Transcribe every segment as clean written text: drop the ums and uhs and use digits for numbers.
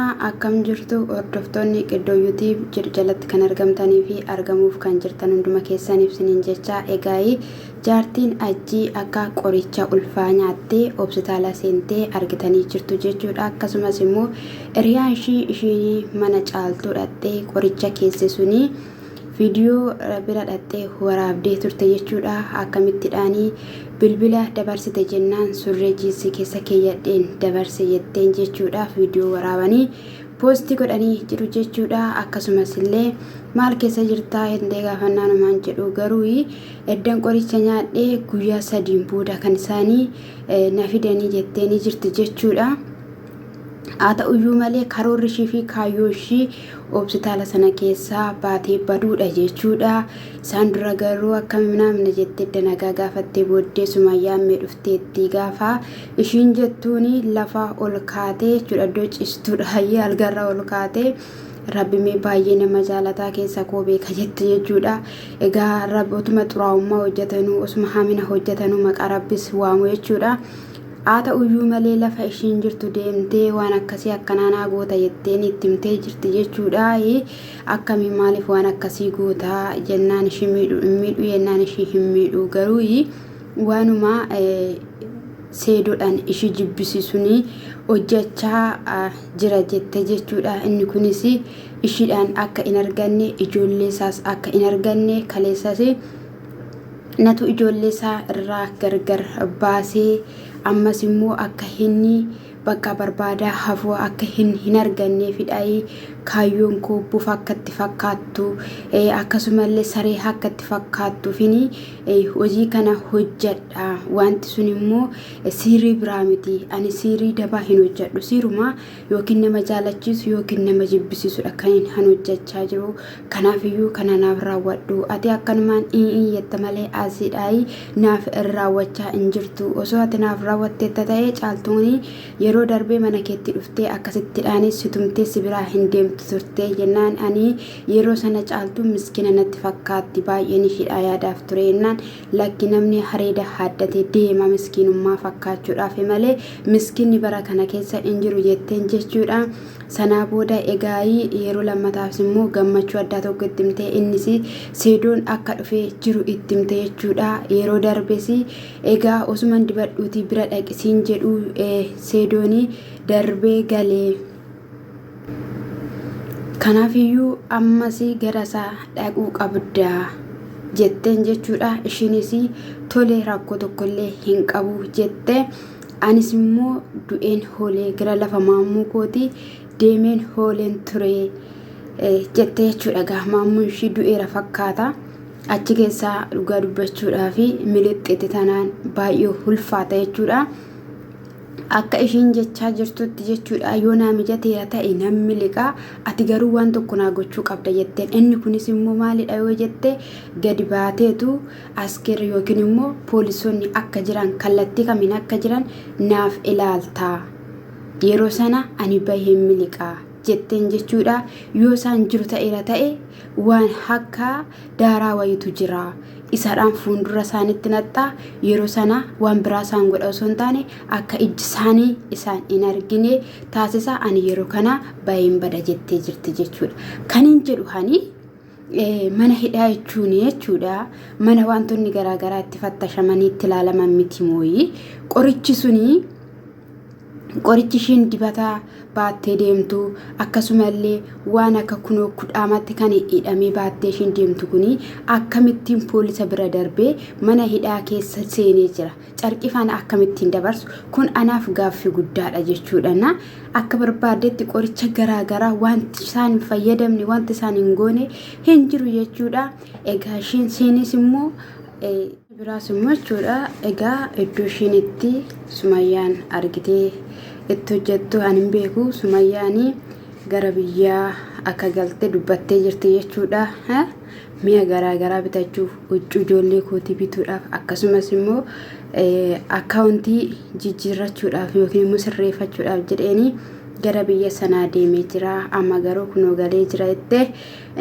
Ashamaa akkam jirtu hordoftoonni Qiddoo YouTube jedhu jalatti kan argamtanii fi argamuuf kan jirtan hunduma keessaniif siniin jecha egaa'ii jaartiin ajjii akka qoricha ulfaa nyaattee hospitaala seentee argitanii jirtu jechuudha. Akkasumas immoo hiriyaan ishii ishiin mana caaltuu dhaqxee qoricha keesse suni viidiyoo bira dhaqxee waraabdee turte jechuudha. Akkamittidhaanii bilbila dabarsite jennaan surree jiinsii keessa keeyyadheen dabarse jetteen jechuudha. Viidiyoo waraabanii poostii godhanii jiru jechuudha. Akkasumas illee maal keessa jirtaa jettee gaafannaan homaan jedhu garuu eddan qoricha nyaadhee guyyaa sadiin booda kan isaanii na fidanii jetteenii jirti jechuudha. Haa ta'uyyuu malee karoorri ishii fi kaayyoo ishii hospitaala sana keessaa baatee baduudha jechuudha. Isaan dura garuu akkami naamna jettee edda nagaa gaafattee booddee Sumayyaan mee dhufteetti gaafa ishiin jettuuni lafa ol kaatee jechuudha iddoo ciistuudha hayyee algarra ol kaatee Rabbi mee baay'ee nama jaalataa keessa koo beeka jette jechuudha. Egaa Rabbi otuma xuraa'ummaa hojjetanuu osuma hamina hojjetanuu maqaa Rabbis waamu jechuudha. Haa ta'uyyuu malee lafa ishiin jirtu deemtee waan akkasii akkanaa naa goota jetteen itti himtee jirti jechuudha. Akkamii maaliif waan akkasii goota jennaan ishii miidhu hin miidhu jennaan ishii hin miidhu garuu waanuma seedoodhaan ishii jibbisiisuni hojjechaa jira jette jechuudha. Inni kunis ishiidhaan akka hin arganne ijoollee isaas akka hin arganne kaleessas natu ijoollee isaa irraa gargar baasee ammas immoo akka inni bakka barbaadaa hafuu akka hin hin arganneefidha kaayyoon koo bufa akka itti fakkaattu akkasumallee saree akka itti fakkaattuufini hojii kana hojjedha wanti sun immoo siirii biraa miti ani siirii dabaa hin hojjedhu siirumaa yookiin nama jaalachiisu yookiin nama jibbisiisudha kan inni han hojjechaa jiru. Kanaafiyyuu kana naaf raawwadhu. Ati akkanumaan ii jetta malee asiidhaayi naaf hin raawwachaa hin jirtu. Osoo ati naaf raawwatteetta ta'ee caaltuun yeroo darbee mana keetti dhuftee akkasittidhaanis si tumtee si biraa hin deemtu turte jennaan ani yeroo sana caaltuun miskiina natti fakkaatti baay'een ishiidhaa yaadaaf ture jennaan Lakki namni hareeda haaddate deema miskiinummaa fakkaachuudhaaf malee miskiinni bara kana keessa hin jiru jetteen jechuudha. Sanaa booda egaayii yeroo lammataafis immoo gammachuu addaa tokko itti himte innis seedoon akka dhufee jiru itti himte jechuudha. Yeroo darbes egaa osuman dibadhuutii bira dhaqisiin jedhu seedooni darbee galee. Kanaafiyyuu ammas gara isaa dhaquu qabda jetteen jechuudha. Ishiinis tole rakkoo tokkollee hin qabu jette. Anis immoo du'een hoolee gara lafa maammuu kooti deemeen hooleen ture jette jechuudha. Egaa maammuun ishii du'eera fakkaata. Achi keessaa dhugaa dubbachuudhaa fi milixxite tanaan baay'ee ulfaata jechuudha. Akka ishiin jechaa jirtutti jechuudha yoo naa mijateera ta'e nan miliqa ati garuu waan tokko naa gochuu qabda jetteen inni kunis immoo maalidha yoo jette gadi baateetu askeerri yookiin immoo poolisoonni akka jiran kallattii kamiin akka jiran naaf ilaalta yeroo sana ani baheen miliqa jetteen jechuudha yoo isaan jiru ta'eera ta'e waan akka daaraa wayitu jira. Isaadhaan fuuldura isaanitti naxxa. Yeroo sana waan biraa isaan godha osoo hin taane akka ijji isaanii isaan hin argine taasisa. Ani yeroo kana baay'een bada jettee jirti jechuudha. Kanin jedhu hani mana hidhaa jechuun jechuudha. Mana wantoonni garaagaraa itti fattashamanii itti ilaalaman miti mooyi. Qorichi suni Qorichi ishiin dibata baattee deemtu akkasumallee waan akka kunoo kudhaamatti kan hidhamee baattee ishiin deemtu kuni akkamittiin poolisa bira darbee mana hidhaa keessa seenee jira. Carqii faana akkamittiin dabarsu kun anaaf gaaffii guddaadha jechuudha. Na akka barbaaddetti qoricha garaagaraa wanti isaan hin fayyadamne wanti isaan hin goone hin jiru jechuudha. Egaa ishiin seenis immoo Biraas immoo jechuudha egaa iddoo ishiin itti sumayyaan argitee itti hojjettu ani hin beeku sumayyaan gara biyyaa akka galte dubbattee jirti jechuudha. Mi'a garaa garaa bitachuuf huccuu ijoollee kootii bituudhaaf akkasumas immoo akkaawuntii jijjiirrachuudhaaf yookiin immoo sirreeffachuudhaaf jedheeni Gara biyya sanaa deemee jira. Amma garuu kunoo galee jira jettee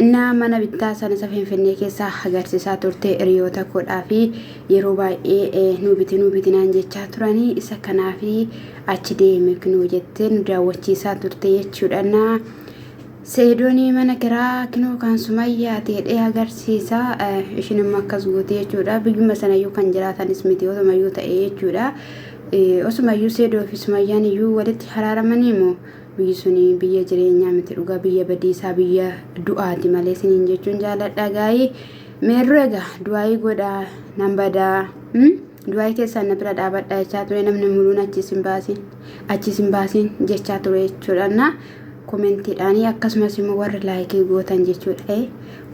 innaa mana bittaa sana isa Finfinnee keessaa agarsiisaa turte hiriyoota koodhaa fi yeroo baay'ee nu biti nu biti naan jechaa turanii isa kanaaf achi deeme kunoo jettee nu daawwachiisaa turte jechuudha. Innaa Seedoonii mana kiraa kinoo kan Sumayyaa ta'e agarsiisa. Ishiin immoo akkas goote jechuudha. Biyyuma sanayyuu kan jiraatanis miti osumayyuu ta'e jechuudha. Osumayyuu Seedoo fi Sumayyaan iyyuu walitti haraaramanii moo biyyi suni biyya jireenyaa miti dhugaa biyya badiisaa biyya du'aati malee siniin jechuun jaaladha gaa'ii. Meerroo egaa du'aayii godhaa nan badaa. Du'aayii keessaan na bira dhaabadha jechaa ture namni muluun achi sin baasin achi sin baasin jechaa ture jechuudha. Komentiidhaan akkasumas immoo warri laayikii gootan jechuudha.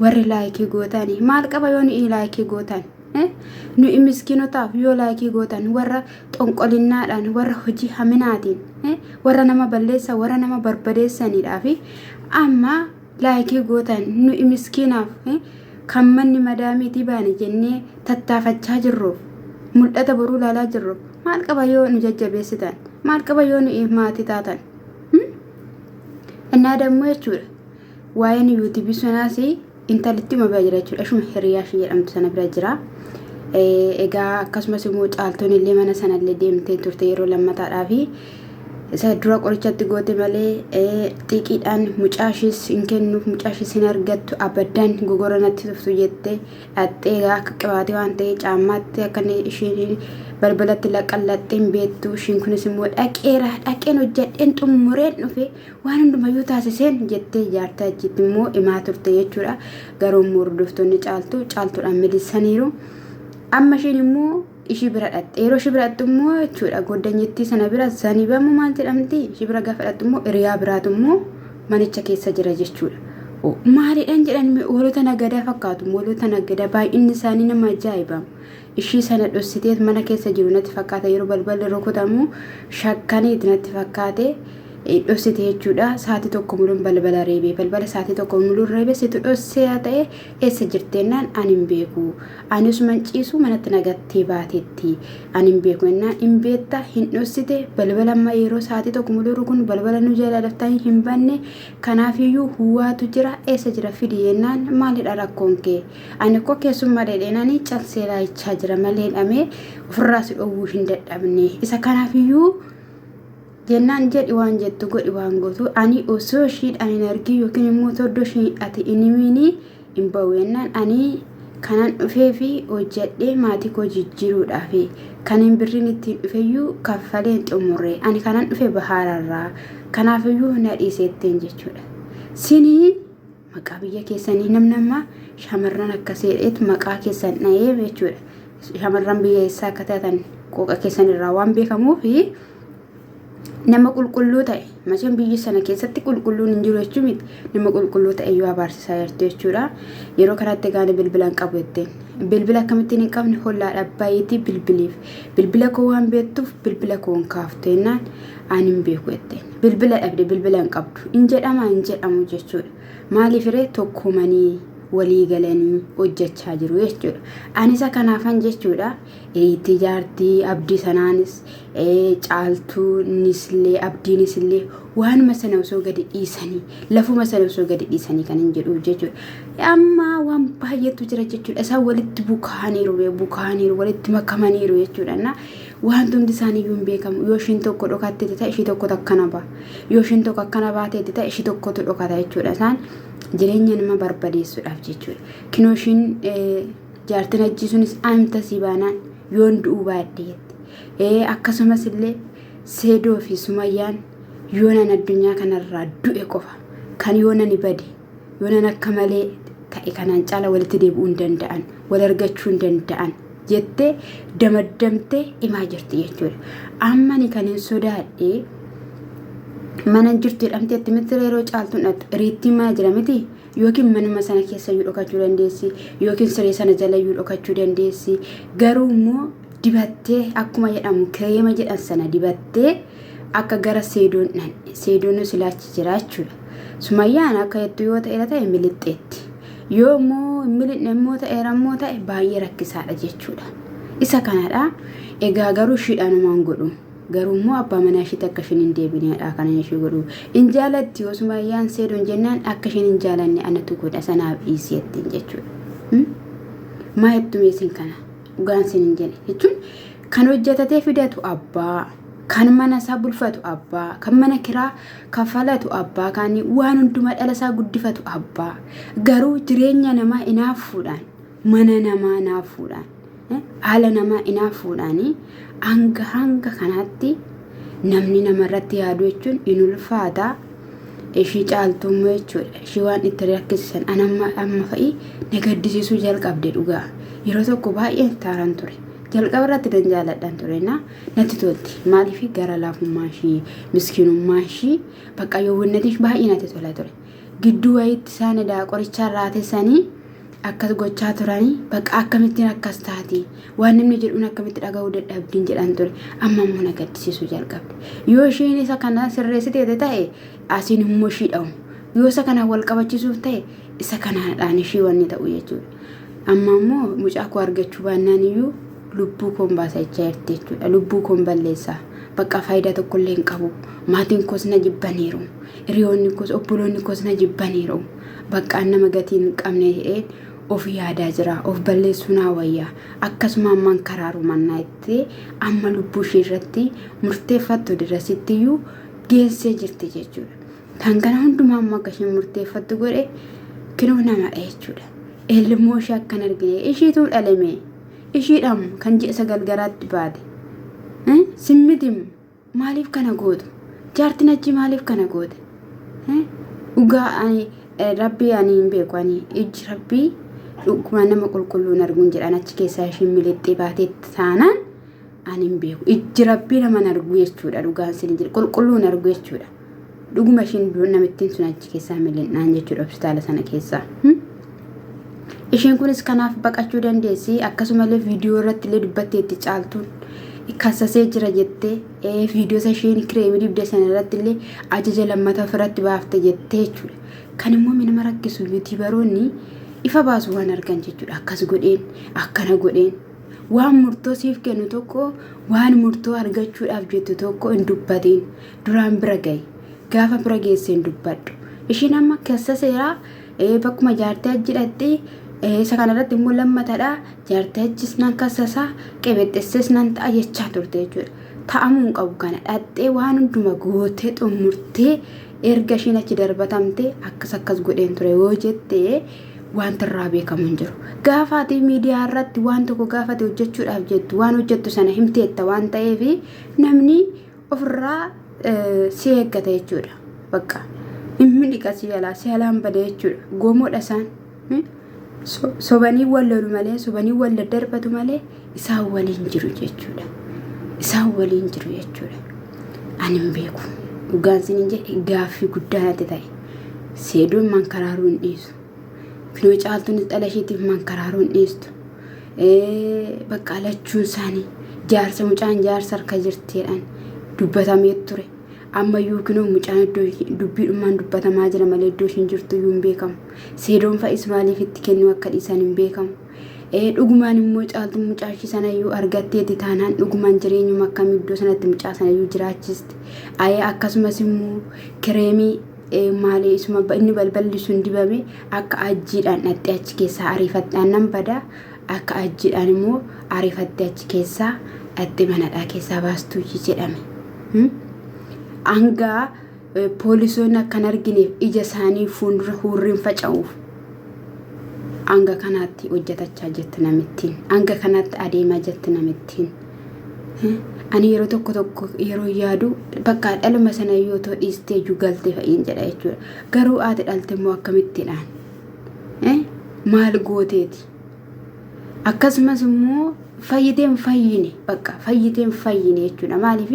Warri laayikii gootan maal qaba yoo nuyi laayikii gootan? Nuyi miskiinotaaf yoo laayikii gootan warra xonqolinnaadhaan warra hojii haminaatiin warra nama balleessa warra nama barbadeessaniidhaaf amma laayikii gootan nuyi miskiinaaf kan manni madaamiitii baane jennee tattaafachaa jirruuf mul'ata boruu ilaalaa jirruuf maal qaba yoo nu jajjabeessitan maal qaba yoo nuyi maatii taatan? Innaa dammoo jechuudha. Waa'een yuutuubii sanaas intalittii bira jira jechuudha. Ishuma hiriyaa ishee jedhamtu sana bira jira. Egaa akkasumas immoo caaltuun illee mana sana illee deemtee turte yeroo lammataadhaa fi isa dura qorichatti goote malee xiiqiidhaan mucaa ishees hin kennuuf mucaa ishees hin argattu abaddaan gogora natti tuftu jettee Dhaxxee egaa akka qibaatee waan ta'ee caammaatti akka inni ishiin balbalatti laqallaxxee hin beektu. Ishiin kunis immoo dhaqeera dhaqeen hojjedheen xumureen dhufe waan hundumayyuu taasiseen jettee jaartii achitti immoo himaa turte jechuudha. Garuu immoo hordoftoonni caaltuu caaltuudhaan milisaniiru. Amma ishiin immoo ishii bira dhaqxe. Yeroo ishii bira dhaqxu immoo jechuudha goddanyittii sana bira zanibamu maal jedhamti ishii bira gaafa dhaqxu immoo hiriyaa biraatu immoo manicha keessa jira jechuudha. Maalidhaan jedhan hoolota nagadaa fakkaatu hoolota nagadaa baay'inni isaanii nama ajaa'iba. Ishii sana dhossiteet mana keessa jiru natti fakkaata yeroo balballi rukutamu shakkaniiti natti fakkaate. Dhossite jechuudha. Sa'aatii tokko muluun balbala reebe. Balbala sa'aatii tokko muluun reebe situ dhossee haa ta'e eessa jirteennaan ani hin beeku. Ani osuman ciisu manatti nagattee baatetti. Ani hin beeku jennaan hin beekta hin dhossite balbala amma yeroo sa'aatii tokko muluu rukun balbala nu jala laftanii hin banne kanaafiyyuu huwaatu jira eessa jira fidi jennaan maalidha rakkoon kee ani koo keessummaa dhedheenani calsee laayichaa jira malee dhamee ofirraa si dhowwuu hin dadhabne isa kanaafiyyuu jennaan jedhi waan jettu godhi waan gootu ani osoo ishiidhaan hin argin yookiin immoo toddoo ishii ati hin himiini hin ba'u jennaan ani kanan dhufee fi hojjedhee maatii koo jijjiiruudhaaf kan hin birriin ittiin dhufeyyuu kaffalee hin xumurre ani kanan dhufe bahaararraa kanaafiyyuu na dhiiseetteen jechuudha. Sinii maqaa biyya keessanii namni amma shamarran akkasii jedheet maqaa keessan dha'ee jechuudha. Shamarran biyya eessaa akka taatan qooqa keessan irraa waan beekamuuf nama qulqulluu ta'e maceen biyya sana keessatti qulqulluun hin jiru jechuu miti nama qulqulluu ta'e yoo abaarsisaa jirtu jechuudha. Yeroo kanatti gaanii bilbila hin qabu jetteen. Bilbila akkamittiin hin qabne hollaa dhabbaayiti bilbiliif. Bilbila koo waan beektuuf bilbila koo hin kaaftu jennaan ani hin beeku jetteen. Bilbila dhabde bilbila hin qabdu. Hin jedhama hin jedhamu jechuudha. Maaliif ree tokkoomanii walii galanii hojjechaa jiru jechuudha. Ani isa kanaafan jechuudha. Itti jaartii abdii sanaanis caaltuunis illee abdiinis illee waanuma sana osoo gadi dhiisanii lafuma sana osoo gadi dhiisanii kan hin jedhu jechuudha. Amma waan baay'eetu jira jechuudha. Isaan walitti bukaaniiru bukaaniiru walitti makamaniiru jechuudha. Na wanti hundi isaaniiyyuu hin beekamu. Yoo ishiin tokko dhokatteetti ta'e ishii tokkotu akkana ba'a. Yoo ishiin tokko akkana baateetti ta'e ishii tokkotu dhokata jechuudha. Isaan jireenya nama barbadeessuudhaaf jechuudha. Kinoo ishiin jaartiin hajjii sunis amta sii baanaan yoon du'uu baadhe jette. Akkasumas illee Seedoo fi Sumayyaan yoonan addunyaa kanarraa du'e qofa kan yoonan bade yoonan akka malee ta'e kanaan caala walitti deebi'uu hin danda'an wal argachuu hin danda'an jettee damaddamtee himaa jirti jechuudha. Amma ani kan hin sodaadhe mana jirtu jedhamteetti miti yeroo caaltuun dhattu riittiin mana jira miti yookiin manuma sana keessa iyyuu dhokachuu dandeessi yookiin siree sana jala iyyuu dhokachuu dandeessi garuu immoo dibattee akkuma jedhamu kireema jedhan sana dibattee akka gara seedoon dhanne seedoon silaachi jira jechuudha. Sumayyaan akka jettu yoo ta'eera ta'e milixxeetti. Yoo immoo hin milixne immoo ta'eera immoo ta'e baay'ee rakkisaadha jechuudha. Isa kanadha. Egaa garuu ishiidhaanumaan godhu. Garuu immoo abbaa manaa ishiitti akka isheen hin deebineedha kan ishee godhu. Hin jaalatti yoo Sumayyaan seedoon jennaan akka isheen hin jaalanne anatu godha sanaaf dhiisii jettiin jechuudha. Maa jettu isin kana dhugaan isin hin jedhe jechuun kan hojjetatee fidatu abbaa kan mana isaa bulfatu abbaa kan mana kiraa kaffalatu abbaa kan waan hundumaa dhala isaa guddifatu abbaa garuu jireenya namaa inaaffuudhaan mana namaa inaaffuudhaan haala namaa inaaffuudhaan hanga hanga kanaatti namni namarratti yaadu jechuun in ulfaata. Ishii caaltummoo jechuudha. Ishii waan itti rakkisisan an amma amma fa'i na gaddisiisuu jalqabde dhugaa. Yeroo tokko baay'een taaran ture. Jalqaba irratti nan jaaladhan ture na natti tolti. Maaliif gara laafummaa ishii miskiinummaa ishii bakka yoowwannati ishii baay'ee natti tola ture. Gidduu wayiitti isaan edaa qorichaa raatessanii akkas gochaa turanii bakka akkamittiin akkas taati waan namni jedhuun akkamitti dhaga'uu dadhabdiin jedhan ture amma immoo na gaddisiisuu jalqabde yoo isheen isa kana sirreessiteete ta'e asiin immoo ishii dha'u yoo isa kana wal qabachiisuuf ta'e isa kanaadhaan ishii wanni ta'u jechuudha amma immoo mucaa koo argachuu baannaan iyyuu lubbuu koon baasa jechaa jirti jechuudha lubbuu koon balleessa bakka faayidaa tokkollee hin qabu maatiin koos na jibbaniiru hiriyoonni koos obboloonni koos na jibbaniiru Baqqaan nama gatii hin qabne jedheen of yaadaa jira. Of balleessuu naa wayya. Akkasuma amman karaaru mannaa jettee amma lubbuu ishee irratti murteeffattu dirasitti iyyuu geessee jirti jechuudha. Kan kana hundumaa ammoo akka isheen murteeffattu godhe kinoo namadha jechuudha. Ilmoo ishee akkan argine ishiituu dhaleme ishiidham kan ji'a sagal garaatti baate. Simmitim Maaliif kana gootu? Jaartiin achi maaliif kana goote? Dhugaa ani rabbii ani hin beeku ani ijji rabbii dhuguma nama qulqulluun arguun jedhan achi keessaa ishiin milixxee baatee taanaan ani hin beeku. Ijji rabbii nama hin argu jechuudha dhugaan sin jedhe qulqulluun argu jechuudha. Dhuguma ishiin namittiin sun achi keessaa milinnaan jechuudha hospitaala sana keessaa. Isheen kunis kanaaf baqachuu dandeessi. Akkasumallee viidiyoo irratti illee dubbatteetti caaltuun kassasee jira jettee viidiyoo isa isheen kireemii dibde sana irratti illee ajaja lammata ofirratti baafte jettee jechuudha. Kan immoo nama rakkisu yuutiibaroonni ifa baasu waan argan jechuudha. Akkas godheen akkana godheen waan murtoo siif kennu tokko waan murtoo argachuudhaaf jettu tokko hin dubbatiin duraan bira gahi. Gaafa bira geesse hin dubbadhu. Ishiin amma kassaseera bakkuma jaartee achi dhaqxi isa kanarratti immoo lammatadha jaartee achis nan kassasa qebexxesses nan ta'a jechaa turte jechuudha. Ta'amuu hin qabu kana dhaqxee waan hunduma gootee xumurtee erga ishiin achi darbatamte akkas akkas godheen ture yoo jette wanti irraa beekamu hin jiru. Gaafa ati miidiyaa irratti waan tokko gaafate hojjechuudhaaf jettu waan hojjettu sana himteetta waan ta'eef namni ofirraa si eeggata jechuudha. Bakka hin miliqa si jalaa si alaan bada jechuudha. Gomoodha isaan. Sobanii wal lolu malee sobanii wal daddarbatu malee isaan waliin jiru jechuudha. Isaan waliin jiru jechuudha. Ani hin beeku. Dhugaan sin hin jedhe gaaffii guddaa natti ta'e. Seedoon mankaraaruu hin dhiisu. Kinoo caaltuunis dhala isheetiif mankaraaruu hin dhiistu. Bakka lachuun isaanii jaarsa mucaan jaarsa harka jirti jedhan dubbatamee ture. Ammayyuu kinoo mucaan iddoo dubbiidhumaan dubbatamaa jira malee iddoo ishiin jirtu iyyuu hin beekamu. Seedoon fa'is maaliif itti kennuu akka dhiisan hin beekamu. Dhugumaan immoo caaltuun mucaa ishii sanayyuu argatteeti taanaan dhugumaan jireenyuma akkamii iddoo sanatti mucaa sanayyuu jiraachisti. Akkasumas immoo kireemii maali isuma inni balballi sun dibame akka ajjiidhaan dhaxxee achi keessaa ariifatte aannan bada akka ajjiidhaan immoo ariifattee achi keessaa dhaxxee manadhaa keessaa baastuu jedhame. Hanga poolisoonni akka hin argineef ija isaanii fuuldura huurriin faca'uuf hanga kanaatti hojjetachaa jirti namittiin hanga kanaatti adeemaa jirti namittiin. Ani yeroo tokko tokko yeroo yaadu bakka dhaluma sana yoo ta'u dhiistee iyyuu galte fa'iin jedha jechuudha. Garuu haati dhalte immoo akkamittiidhaan? Maal gooteeti? Akkasumas immoo fayyitee hin fayyine bakka fayyitee hin fayyine jechuudha. Maaliif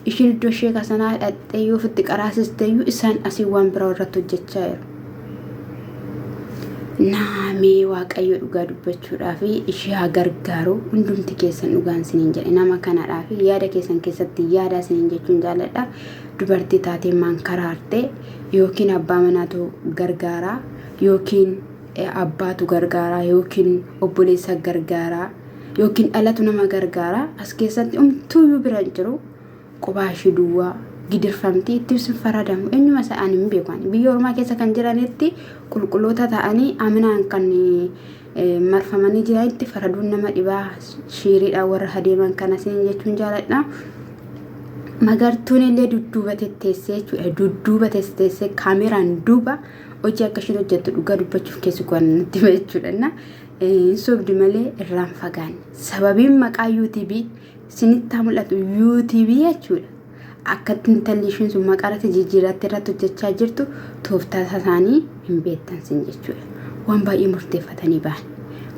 ishiin iddoo ishee kasanaa dhaqxee yoo ofitti qaraasiste iyyuu isaan asii waan biraa irratti hojjechaa jiru. Naamee waaqayyo dhugaa dubbachuudhaaf ishee haa gargaaru hundumti keessan dhugaan isiniin jedhe nama kanadhaaf yaada keessan keessatti yaada isiniin jechuun jaalladha dubartii taatee mankaraarte yookiin abbaa manaatu gargaaraa yookiin abbaatu gargaaraa yookiin obboleessa gargaaraa yookiin dhalatu nama gargaaraa as keessatti umtuuyyuu bira hin jiru. Qophaa ishii duwwaa gidirfamti itti sin faradamu eenyuma isaa ani hin beeku. Ani biyya ormaa keessa kan jiranitti qulqulloota ta'anii aminaan kan marfamanii jiranitti faraduun nama dhibaa shiiriidhaan warra adeeman kana siin jechuun jaaladha. Magartuun illee dudduuba tetteessee jechuudha. Dudduuba tetteessee kaameraan duuba hojii akka ishiin hojjettu dhugaa dubbachuuf keessi koo natti hima jechuudha. Hin sobdi malee irraan fagaanne. Sababiin maqaa yuutuubii isinitti haa mul'atu yuutuubii jechuudha. Akka intalli ishiin sun maqaa irratti jijjiirrattee irratti hojjechaa jirtu tooftaa isaanii hin beektan sin jechuudha. Waan baay'ee murteeffatanii ba'an.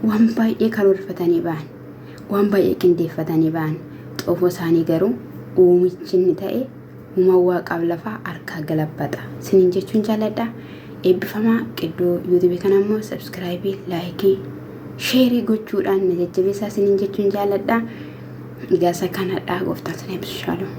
Waan baay'ee karoorfatanii ba'an. Waan baay'ee qindeeffatanii ba'an. Xoofoo isaanii garuu uumichi inni ta'e uumaan waaqaaf lafaa harkaa galabbaxa. Siniin jechuun jaalladha. Eebbifamaa qiddoo yuutuubii kana immoo sabskiraayibii, laayikii, sheerii gochuudhaan na jajjabeessaa siniin jechuun jaalladha. Egaa isa kanadha gooftaan sin eebbisu shaaloo.